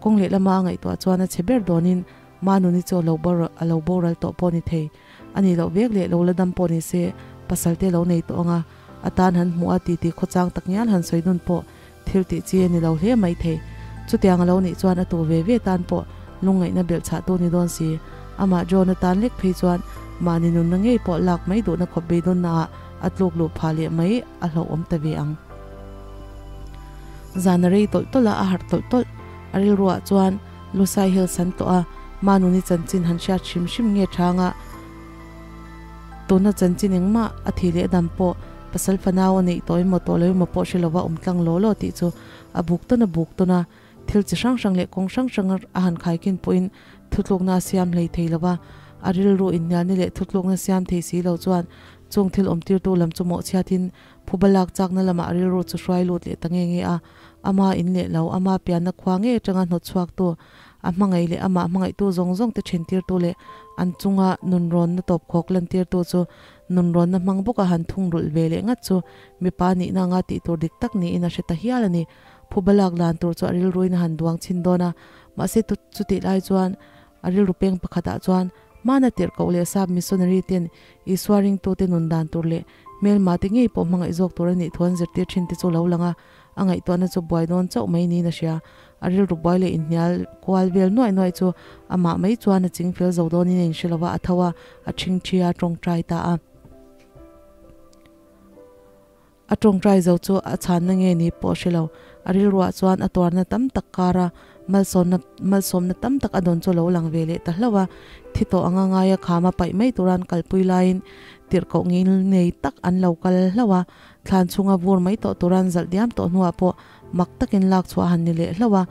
Kawng leh lama a ngaihtuah chuan a chhe ber dawnin Manuni chu a lo a lo boral tawh pawh ni thei. A nih loh vek leh lo la dam pawh ni se pasal te lo nei tawh ang a, a tan han hmuh a titi khawchang tak ngial han sawi dun pawh Thil tih chi a ni lo hle mai thei. Chutiang a lo nih chuan a tu ve ve tan pawh lungngaihna belh chhah tu ni dawn si. Amah John-a tan lek phei chuan mahni nunna ngei pawh lak mai duhna khawp beidawnnaah a tluk luh phah leh mai a hlauhawm ta ve ang. Zan a rei tawlh tawlh a, a harh tawlh tawlh. A rilruah chuan Lusai Hills an tawh a, Manuni chanchin han hriat hrim hrim nge thanga tuna chanchin engmah a thih leh dam pawh pasal fanau a neih tawh emaw tawh lo emaw pawh hre lova awm tlang law law tih chu a buk tawn a buk tawn a, thil chi hrang hrang leh kawng hrang hrang a han khaikin pawhin thutlukna a siam hlei thei lova, a rilru inhnialna leh thutlukna siam thei si lo chuan chung thil awmtirtu lam chu mawhchhiatin phuba lak chakna lamah a rilru chu hruai lut leh ta nge nge a, ama in leh lo, ama pianna khua ngei atanga hnawt chhuaktu A hmangaih leh amah hmangaihtu zawng zawng te thentirtu leh an chunga nunrawnna tawpkhawk lantirtu chu nunrawnna hmang bawka han thungrulh ve leh ngat chu mipa nihna anga tih tur dik tak niin a hre ta hial a ni. Phuba lak dan tur chu a rilruin a han duang chhin dawn a, mahse chutih lai chuan a rilru peng pakhatah chuan hmana tirhkoh leh sap missionary ten Isua ringtute nun dan tur leh hmelma te ngei pawh hmangaih zawk tur a nih thu an zirtir thin te chu lo lang a, a ngaihtuahna chu buai dawn chauh mai niin a hria. A rilru buai leh inhnial kual vel nuaih nuaih chu amah mai chuan a ching fel zo dawnin a inhre lo va, a tho a, a ṭhingṭhi a, a ṭawngṭai ta a. A ṭawngṭai zo chu a chhanna nge ni pawh a hre lo. A rilruah chuan a tuarna tam tak kara malsawmna malsawmna tam tak a dawn chu a lo lang ve leh ta hlauh a. Thi tawh anga ngaia khama paih mai tura an kalpui laiin tirhkoh ngil nei tak an lo kal hlauh a. Thlan chhunga vur mai tawh tura an zalh diam tawh hnuah pawh mak takin lak chhuah han ni leh hlauh a,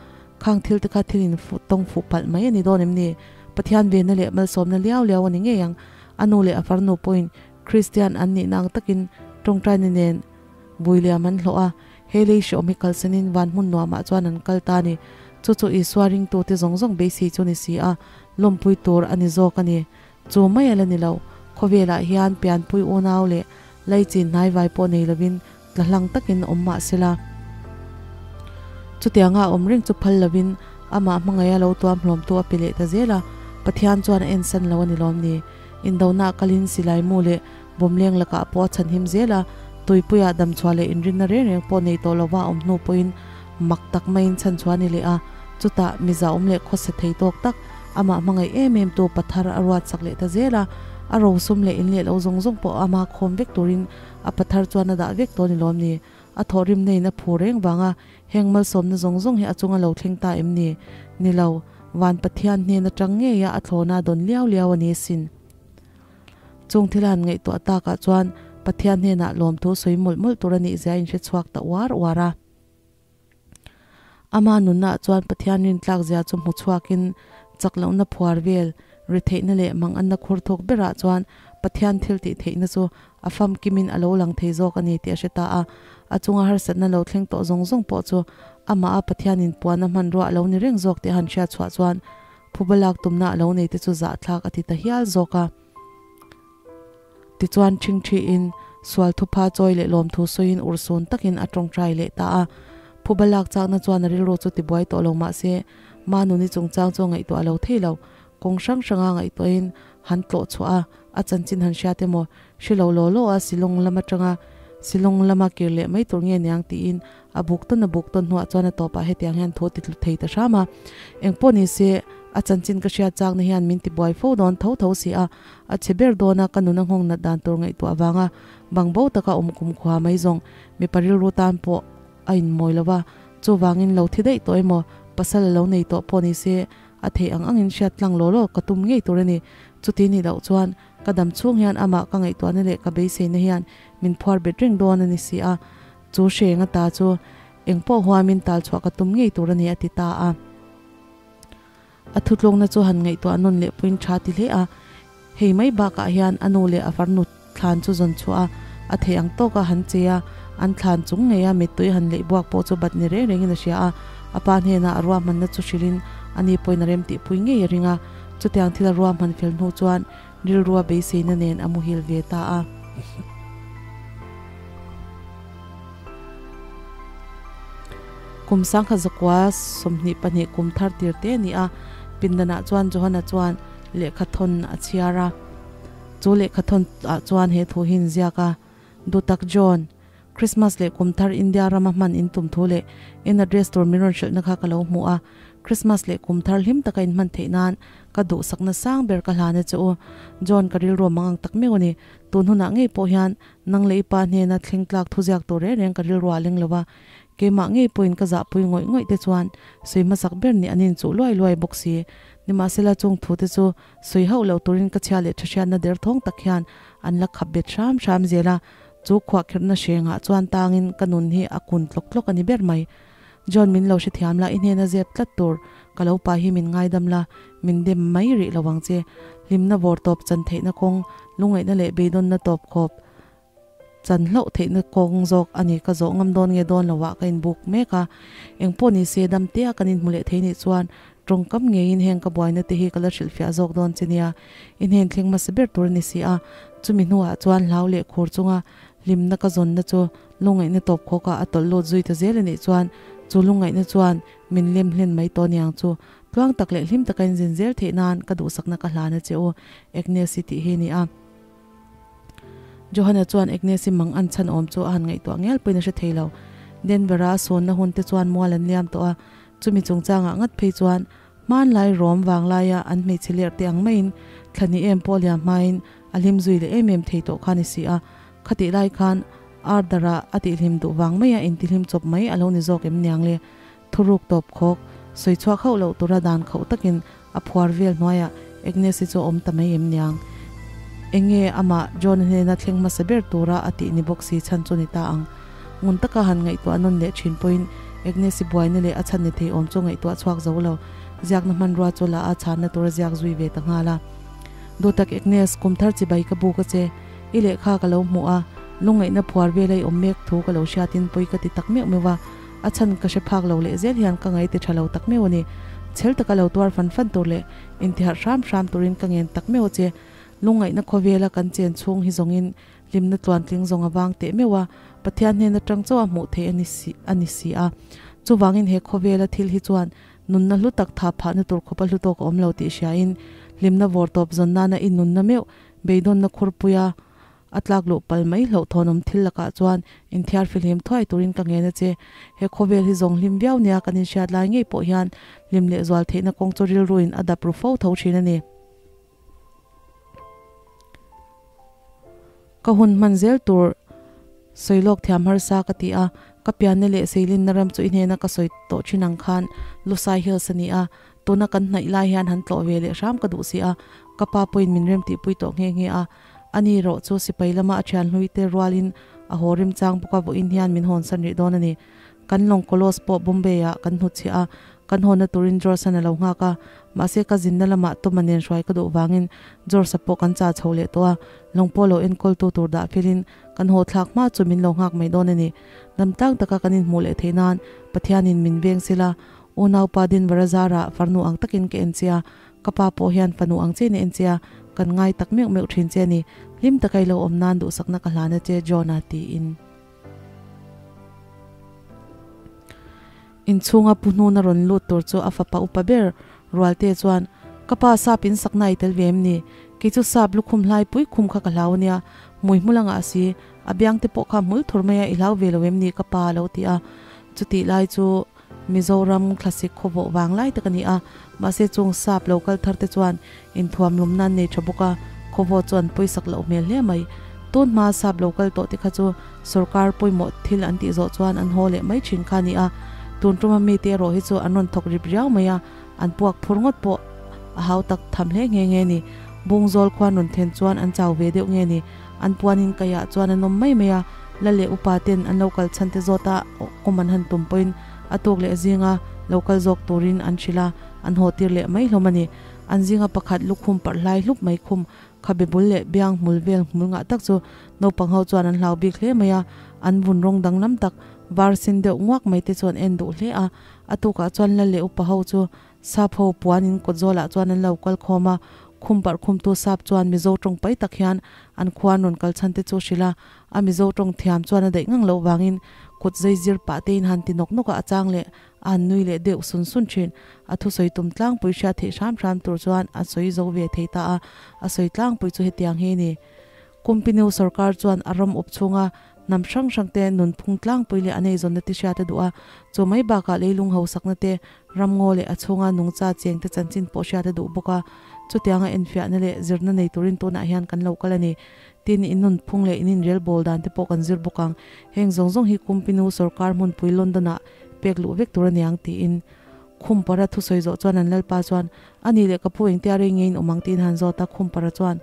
khang thil te kha thil in fuh tawng fuh palh mai a ni dawn em ni? Pathian venna leh malsawmna liau liau a ni ngei ang. A nu leh a farnu pawhin Kristian an nihna ang takin tawngtaina nen vui liam an hlawh a, he lei hreawm hi kalsanin van hmun nuamah chuan an kal ta a ni. Chu chu Isua ringtute zawng zawng beisei chu ni si a, lawmpui tur a ni zawk a ni. Chu mai a la ni lo, khawvelah hian pianpui unau leh laichin hnaivai pawh nei lovin tla hlang takin awm mah sela. Chutianga a awm reng chu phal lovin amah hmangaih a lo tuam hlawmtu a pe leh ta zel a, Pathian chuan a ensan lo a ni lawm ni? Indona kalin silai mu leh bawmleng lakah pawh a chhanhim zel a, tuipuiah damchhuah leh inrinna reng reng pawh nei tawh lova a awm hnu pawhin mak tak maiin chhanchhuah a ni leh a, chutah miza awm leh khawsa thei tawk tak amah hmangaih em em tu pathar a ruatsak leh ta zel a, a rosum leh in leh lo zawng zawng pawh ama khawm vek turin A pathar chuan a dah vek tawh ni lawm ni? A thawhrim neiin a phu reng vanga heng malsawmna zawng zawng hi a chunga lo thleng ta em ni? Ni lo, Van Pathian hnen atang ngeia a thlawna a dawn liau liau a ni asin. Chung thil a han ngaihtuah takah chuan Pathian hnenah lawmthu sawi mawlh mawlh tur a nih zia a inhre chhuak ta uar uar a. Ama nunnaah chuan Pathian rintlak zia chu hmu chhuakin chak lohna phuar vel, ritheihna leh manganna khur thuk berah chuan Pathian thil tih theihna chu a famkimin a lo lang thei zawk a ni tih a hre ta a. A chunga harsatna lo thleng tawh zawng zawng pawh chu amaha Pathianin puana hmanrua a lo ni reng zawk tih a han hriat chhuah chuan phuba lak tumna a lo nei te chu zahthlak a ti ta hial zawk a. Tichuan ṭhingṭhiin sual thupha chawi leh lawmthu sawiin urhsun takin a ṭawngṭai leh ta a. Phuba lak chakna chuan a rilru chu tibuai tawh lo mah se, Manuni chungchang chu a ngaihtuah lo thei lo. Kawng hrang hranga ngaihtuahin han tlawh chhuah a, a chanchin han hriat emaw, hre lo law law a Shillong lam atanga Shillong lama kir leh mai tur nge niang tiin a buk tawn a buk tawn hnuah chuan a tawpah hetiang hian thu a ti tlu thei ta hram a. Engpawh ni se, a chanchin ka hriat chakna hian min ti buai fo dawn tho tho si a, a chhe ber dawna ka nuna nghawng nat dan tur ngaihtuah avanga bang bo taka awm kumkhua mai zawng mipa rilru tan pawh a inmawi lo va, chuvangin lo thi daih tawh emaw pasal a lo nei tawh pawh ni se a theih ang angin hriat tlang law law ka tum ngei tur a ni. Chuti ni loh chuan ka dam chhung hian amah ka ngaihtuahna leh ka beiseina hian min phuar bet reng dawn a ni si a, chu hreng ata chu eng pawh huamin tal chhuah ka tum ngei tur a ni a ti ta a. A thutlukna chu han ngaihtuah nawn leh puiin tha ti hle a, hei mai bakah hian a nu leh a farnu thlan chu zawn chhuah a, a theih ang tawka han che a, an thlan chung ngeia mittui han leih buak pawh chu bat ni reng rengin a hria a, a pa hnenah a ruahmanna chu hrilhin a ni pawhin a remtihpui ngei a ring a, chutiang thil a ruahman fel hnu chuan rilrua beiseina nen a muhil ve ta a. Kum sangkhat zakua 22 kum thar tir te a ni a, pindanah chuan Johana chuan lehkha thawn a chhiar a. Chu lehkha thawn ah chuan he thu hi in ziak a, Dutak John, Christmas leh kum thar India rama hman in tum thu leh in address tur min rawn hrilhna kha ka lo hmu a, Christmas leh kum thar hlim taka in hman theih nan ka duhsakna sang ber ka hlan a che u. John ka rilru mang ang tak meuh a ni. Tun hunah ngei pawh hian nang leh i pa hnena thleng tlak thuziak tur reng reng ka rilru ah leng lo va, keimah ngei pawhin ka zahpui ngawih ngawih te chuan sawi hmasak ber nih an inchuh luai luai bawk si. Nimahsela chung thu te chu sawi hauh loh turin ka chhia leh tha hriatna derthawng tak hian an la khap bet hram hram zel a, chu khuahkhirhna hrengah chuan tangin ka nun hi a kun tlawk tlawk a ni ber mai. John min lo hrethiam la, i hnena zep tlat tur ka lo pa hi min ngaidam la, min dem mai rih lo ang che. Hlimna vawr tawp chan theihna kawng, lungaihna leh beidawnna tawp khawp chan hlauh theihna kawng zawk a ni. Ka zawh ngam dawn nge dawn loah ka inbuk mek a, engpawh ni se dam tea kan inhmu leh thei nih chuan tawngkam ngeiin heng ka buaina te hi ka la hrilhfiah zawk dawn che nia. I hnen thleng hmasa ber tur a ni si a, chumi hnuah chuan hlau leh khur chunga hlimna ka zawnna chu Lungngaihna tawp khawkah a tawlh lut zui ta zel a nih chuan chu lungngaihna chuan min lem hlen mai tawh aniang chu. Tluang tak leh hlim taka inzin zel theih nan ka duhsakna ka hlan a che u, Agnes-i tih hi a ni a. Johanna chuan Agnes-i mang an chhan awm chu a han ngaihtuah ngial pawhin a hre thei lo. Denver-a a sawnna hun te chuan mual an liam tawh a, chumi chungchangah ngat phei chuan hmanlai rawm vanglaia an hmeichhe lerh te ang maiin thlani em pawh liam hmain a hlim zui leh em em thei tawh kha a ni si a. Khatih lai khan Ardara a tihhlim duh vang maia intihlim chawp mai a lo ni zawk em niang le? Thuruk tawp khawk, sawi chhuak hauh loh tura dan khauh takin a phuar vel hnuaiah Agnes-i chu a awm ta mai em niang? Enge amah John-a hnena thleng hmasa ber tura a tih ni bawk si chhan chu ni ta ang. Ngun taka han ngaihtuah nawn leh thin pawhin Agnes-i buaina leh a chhan ni thei awm chu ngaihtuah chhuak zo lo. Ziakna hmanrua chu la a chhanna tura ziak zui ve ta nghal a. Duhtak Agnes, kum thar chibai ka buk a che. I lehkha ka lo hmuh a, lungngaihna phuar vela i awm mek thu ka lo hriatin pawi ka ti tak meuh meuh a, a chhan ka hre phak lo leh zel hian ka ngai ti tha lo tak meuh a ni. Chhel taka lo tuar fan fan tur leh intiharh hram hram turin ka ngen tak meuh a che. Lungngaihna khawvela kan chen chhung hi zawngin hlimna tluantling zawng a vang teh meuh a, Pathian hnen atang chauh a hmuh theih a ni si a ni si a. Chuvangin he khawvela thil hi chuan nunna hlu tak tha phahna tur khawpa hlu tawk a awm lo tih hriain hlimna vawr tawp zawn nana i nunna meuh Beidawnna khurpuia a tlak luh pal mai hlauhthawnawm thil lakah chuan inthiar fihlim thuai turin ka ngen a che. He khawvel hi zawng hlim viau nia kan inhriat lai ngei pawh hian hlim leh zual theihna kawng chu rilruin a dap ru fo tho thin a ni. Ka hun hman zel tur sawi lawk thiam harsa ka ti a, ka pianna leh seilinna ram chu i hnena ka sawi tawh thin ang khan Lusai Hills a ni a, Tuna kan hnaih lai hian han tlawh ve leh hram ka duh si a, ka pa pawhin min rem tihpui tawh nghe nghe a. Ani erawh chu sipai lama a thian hlui te rualin a haw rim chang bawk a, vawiin hian min hawnsan rih dawn a ni. Kan lawng Kolos pawh Bombay ah kan hnutchhiah a, kan hawnna turin George-an a lo nghak a, mahse ka zinna lamah Tom-a nen hruai ka duh vangin George-a pawh kan chah chho leh tawh a, lawng pawh lo enkawltu tur dah felin kan haw thlak hma chu min lo nghak mai dawn a ni. Damtlang taka kan inhmuh leh theih nan Pathianin min veng sila, Unaupa Denver-a zarah farnu ang takin ka en che a, ka pa pawh hian fanu ang chein a en che a, kan ngai tak meuh meuh thin che a ni. Hlim taka i lo awm nan duhsakna ka hlan a che, John-a tiin. Inchhunga pu hnuna rawn lut tur chu a fapa upa ber Rualte chuan, Ka pa sap in sakna i tel ve em ni? Kei chu sap lukhum hlai pui khum kha ka hlau a nia. Hmui hmul anga a si, a biang te pawh kha hmul thur mai a, i hlau ve lo em ni ka pa a lo ti a. Chutih lai chu Mizoram thlasik khawvawh vang lai tak a ni a, mahse chung sap lo kal thar te chuan inthuam lum nan nei tha bawk a, khawvawh chu an pawisak loh hmel hle mai. Tun hma sap lo kal tawh te kha chu sawrkar pawimawh thil an tih zawh chuan an haw leh mai thin kha a ni a, tun tuma mite erawh hi chu an rawn thawk rip riau mai a, An puak phur ngawt pawh a hau tak tham hle nghe nghe ni. Bungzawl khuan rawn then chuan an chau ve deuh nge ni. An puanin kaiah chuan an awm mai mai a, la leh upa ten an lo kal chhan te zawt a awm an han tum pawhin a tuk leh zinga lo kal zawk turin an hrilh a, an haw tir leh mai hlawm a ni. An zinga pakhat lukhum parh hlai hlup mai khum khabe bul leh biang hmul vel hmul ngah tak chu naupang ho chuan an hlau bik hle mai a, an vun rawng danglam tak var sin deuh nguak mai te chu an en duh hle a. A tukah chuan lal leh upa ho chu sap ho puanin kawt zawlah chuan an lo kal khawm a, khum parh khumtu sap chuan Mizo tawng pai tak hian an khua an rawn kal chhan te chu hrilh a, a Mizo tawng thiam chuan a daih ngang loh vangin kut zai zir pah tein han ti nawk nawk a, a chang leh a han nui leh deuh sun sun thin. A thusawi tum tlangpui hriat theih hram hram tur chuan a sawi zo ve thei ta a, a sawi tlangpui chu hetiang hi a ni. Kumpinu sorkar chuan a ram up chhunga Hnam hrang hrang te nunphung tlangpui leh an eizawnna te hriat a duh a, chu mai bakah leilung hausakna te, ramngaw leh a chhunga nungcha cheng te chanchin pawh hriat a duh bawk a. Chutianga enfiahna leh zirna nei turin tunah hian kan lo kal a ni. Tin, in nunphung leh in inrel bawl dan te pawh kan zir bawk ang. Heng zawng zawng hi Kumpinu sawrkar hmunpui London-ah pek luh vek tur a niang tiin Khumpara thusawi zawh chuan an lalpa chuan, A nih leh ka pu engtia rei ngeiin awm ang tiin han zawt a, Khumpara chuan,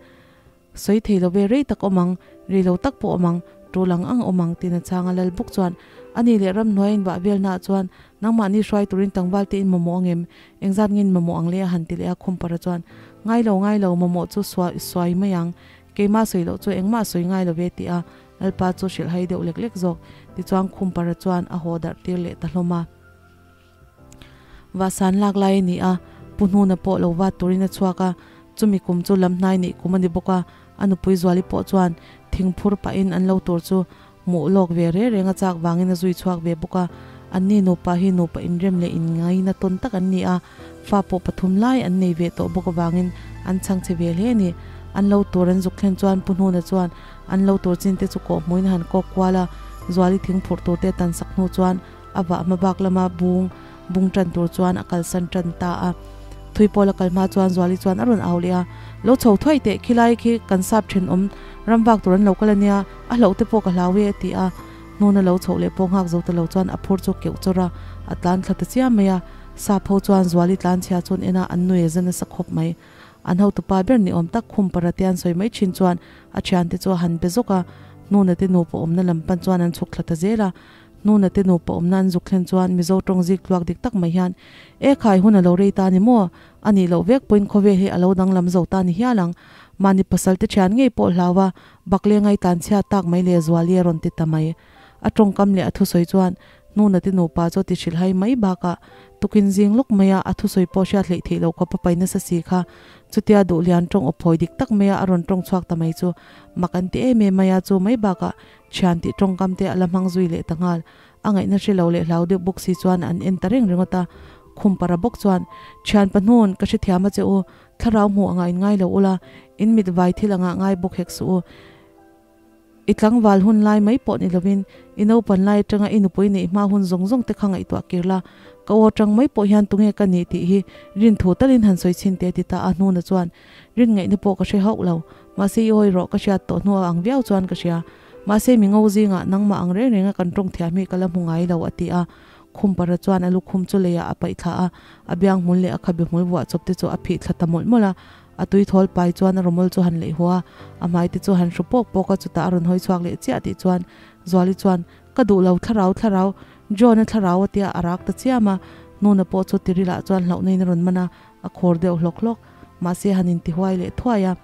Sawi thei lo ve, rei tak awm ang, rei lo tak pawh awm ang, tul ang ang awm ang, tiin a chhang a. Lal bawk chuan, A nih leh ramhnuai in vah velnaah chuan nangmahni hruai turin tlangval te in mamawh ang em? Engzat nge in mamawh ang le? a han ti leh a. Khumpara chuan, Ngai lo, ngai lo, mamawh chu suai mai ang, keimah sawi loh chu engmah sawi ngai lo ve, ti a Lalpa chu hrilh hai deuh lek lek zawk. Tichuan Khumpara chuan a haw darh tir leh ta hlawm a. Vahsan lak lai a ni a, Pu Hnuna pawh lo vat turin a chhuak a, chumi kum chu lam hnai neih kum a ni bawk a, a nupui Zuali pawh chuan thing phur pahin an lo tur chu hmuh lawk ve reng reng a chak vangin a zui chhuak ve bawk a, anni nupa hi nupa inrem leh inngaina tawn tak an ni a, fa pawh pathum lai an nei ve tawh bawk avangin an chhang che ve hle a ni. An lo tur an zuk thlen chuan Pu Hnuna chuan an lo tur chin te chu kawh hmuin a han kawk kual a, Zuali thing phurh tur te tan sak hnu chuan A vah hma bak lama bung bung tan tur chuan a kalsan tan ta a. Thui pawl a kal hma chuan Zuali chuan a rawn au leh a, Lo chho thuai teh, khilai khi kan sap thenawm ram vak tur an lo kal ania, a hlauh te pawh ka hlau e a ti a. Hnuna lo chhoh leh pawh nghak zo ta lo chuan a phur chu keuh chawrh a, a tlan thla ta chiam mai a. Sap ho chuan Zuali tlan chhia chuan en a, an nui a za nasa khawp mai. An hotupa ber ni awm tak khum Paratian sawi mai thin chuan a thiante chu a han be zawk a, Hnuna te nupa awmna lam pan chuan an chhuk thla ta zel a. Hnuna te nupa awmna an zuk thlen chuan Mizo tawng zik tluak dik tak mai hian, E khai, hun a lo rei ta ni maw? A nih loh vek pawhin khawvel hi a lo danglam zo ta ni hial ang. Mahni pasal te thian ngei pawh hlau a, baklenga i tlanchhia tak mai leh Zuali a rawn ti ta mai. A tawngkam leh a thusawi chuan Hnuna te nupa chu ti hrilhhai mai bakah tukin zing lawk maia a thusawi pawh hriat hleih theih loh khawp a pai nasa si kha. Chutia duhlian tawng aw phawi dik tak maia a rawn tawng chhuak ta mai chu mak an ti em em mai a, chu mai bakah Thian tih tawngkam te a la hmang zui leh ta nghal. A ngaihna hre lo leh hlau deuh bawk si chuan an en ta reng ringawt a. Khum para bawk chuan, Thian pahnun, ka hrethiam a che u, thlarau hmuh angah in ngai lo ula, in mit vai thil angah ngai bawk hek suh u. I tlangval hun lai mai pawh ni lovin, i naupan lai atanga i nupui neih hma hun zawng zawng te kha ngaihtuah kir la, ka aw atang mai pawh hian tunge ka nih tih hi rin thu talin han sawi chhin teh ti ta a hnuna chuan rin ngaihna pawh ka hre hauh lo. Mahse i awi rawh ka hriat tawh hnu a ang viau chuan ka hria. Mahse mi ngo zingah nangmah ang reng renga kan tawng thiam hi ka la hmu ngai lo a ti a. Khumpara chuan a lukhum chu leiah a paih thla a, a biang hmul leh a khabe hmul vuah chawp te chu a phih thla ta mawlh mawlh a. A tui thawl pai chuan a rawmawl chu han leih haw a, a hmai te chu han hru pawk pawk a, chutah a rawn hawi chhuak leh chiah tih chuan Zuali chuan, Ka duh lo thlarau thlarau, John-a thlarau a tia a rak ta chiam a. Nuna pawh chu tirilah chuan hlauhna in a rawn man a, a khawr deuh hlawk hlawk. Mahse han intihuai leh thuai a.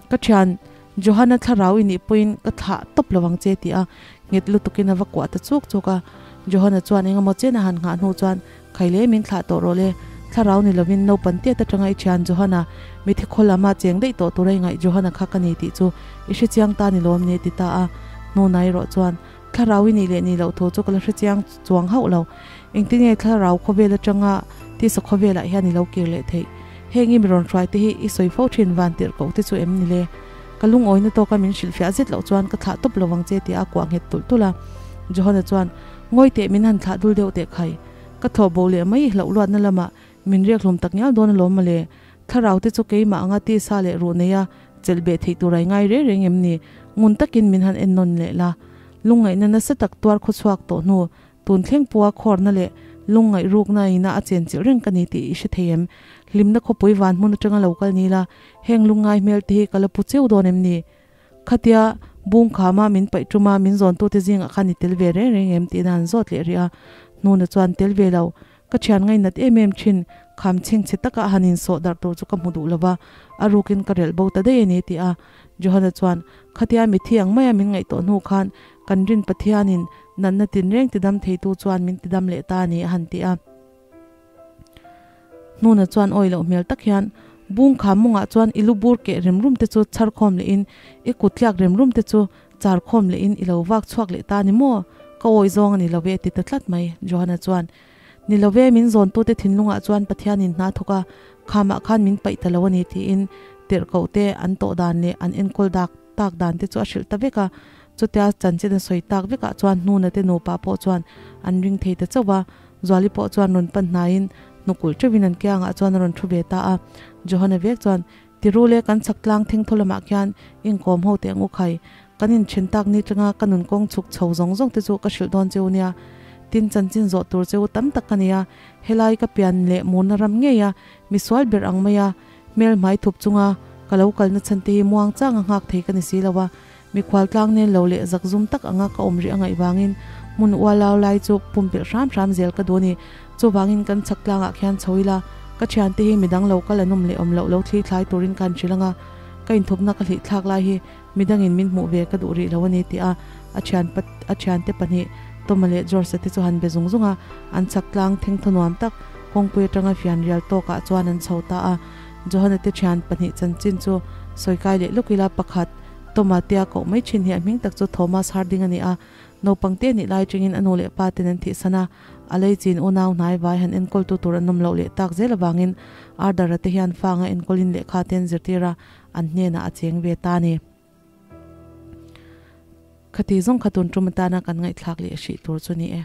Ka thian, Johanna thlarau i nih pawhin ka thlah tawp lo ang che ti a, nghet lutukin a va kuah ta chuk chuk a. Johanna chuan eng emaw chen a han nghah hnu chuan, Khai le, min thlah tawh rawh le. Thlarau ni lovin naupan tiat atanga i thian Johanna, mithi khaw lama cheng daih tawh tura i ngaih Johanna kha ka ni tih chu i hre chiang ta ni lawm ni a ti ta a. Hnuna erawh chuan, Thlarau i nih leh nih loh thu chu ka la hre chiang chuang hauh lo. Engtinge thlarau khawvel atanga tisa khawvelah hian i lo kir leh theih? Heng i mi rawn hruai te hi i sawi fo thin van tirh koh te chu em ni le? Ka lungawina tawka min hrilhfiah zet loh chuan ka thlah tawp lo vang che tia a kuah nghet tulh tulh a. Johana chuan, Ngawi teh min han thlah dul deuh teh khai. Ka thlawh bo leh mai hlauh luatna lamah min riak hlum tak ngial dawn alawm mawle. Thlarau te chu keimah anga tisa leh ruh neia chelh beh theih tur a i ngai reng reng em ni? Ngun takin min han en nawn leh la. Lungngaihna nasa tak tuar khawchhuak tawh hnu Tun thleng pawha khawrna leh lungngaih rukna ina a chen chilh reng ka ni tih i hre thei em? Hlimna khawpui van hmun atanga lo kal ni la, heng lungngai hmel te hi ka la pu cheu dawn em ni? Khatia bung khama min paih tuma min zawntute zingah khan i tel ve reng reng em tihna an zawt leh rih a. Hnuna chuan tel ve lo. Ka thian ngainat em em thin, kham chhengchhe taka a han insawh darh tur chu ka hmu duh lo va, a rukin ka relh bo ta daih a ni ti a. Johana chuan, Khatia mithi ang maia min ngaihtuah hnu khan kan rin Pathianin Natna tinreng tidam theitu chuan min tidam leh ta a ni, a han ti a. Hnuna chuan awi loh hmel tak hian, Bung kha mawngah chuan i lu bur keh rem rum te chu chhar khawm lehin, i kut tliak rem rum te chu char khawm lehin i lo vak chhuak leh ta a ni maw? Ka awi zawng a ni lo ve, a ti ta tlat mai. Johana chuan, Ni lo ve, min zawntute thinlungah chuan Pathianin hna thawk a, khamah khan min paih ta lo a ni, tiin tirhkoh te an tawh dan leh an enkawl dak tak dan te chu a hrilh ta vek a. Chutia chanchin a sawi tak vekah chuan Hnuna te nupa pawh chuan an ring thei ta chauh a, Zuali pawh chuan rawn pan hnaiin hnukulh teuhin an kiangah chuan a rawn thu ve ta a. Johana vek chuan, Tirule kan chhak tlang thengthaw lamah khian inkawm ho teh ang u khai, kan inthen tak ni tanga ka nun kawng chhuk chho zawng zawng te chu ka hrilh dawn cheu nia. Tin chanchin zawh tur cheu tam tak ka nei a, helai ka pian leh murna ram ngei a, misual ber ang mai a, hmel hmai thup chunga ka lo kalna chhan te hi muang chang a nghak thei ka ni si lo a, Mikhual tlang nen lo leh zakzum tak anga ka awm rih a ngaih vangin hmun ualau lai chu pumpelh hram hram zel ka duh a ni. Chuvangin kan chhak tlangah khian chho ila, ka thiante hi midang lo kal an awm leh awm loh lo thli thlai turin ka han hrilh anga, ka inthupna ka hlih thlak lai hi midangin min hmuh ve ka duh rih lo a ni tih a a thian a thiante pahnih Toma leh George-a te chu han be zung zung a, an chhak tlang thengthaw nuam tak kawngpui atanga fian rial tawkah chuan an chho ta a. Johana te thian pahnih chanchin chu sawi kai leh lawk ila pakhat Toma tia koh mai thin hi a hming tak chu Thomas Harding a ni a, naupang te nih lai tangin a nu leh pa ten an thihsan a, a lei chin unau hnai vai han enkawltu tur an awm loh leh tak zel avangin Arthur-a te hian fanga enkawlin lehkha te an zirtir a, an hnenah a cheng ve ta a ni. Khati zawng kha tun tum atana kan ngaihthlak leh hrih tur chu ni e.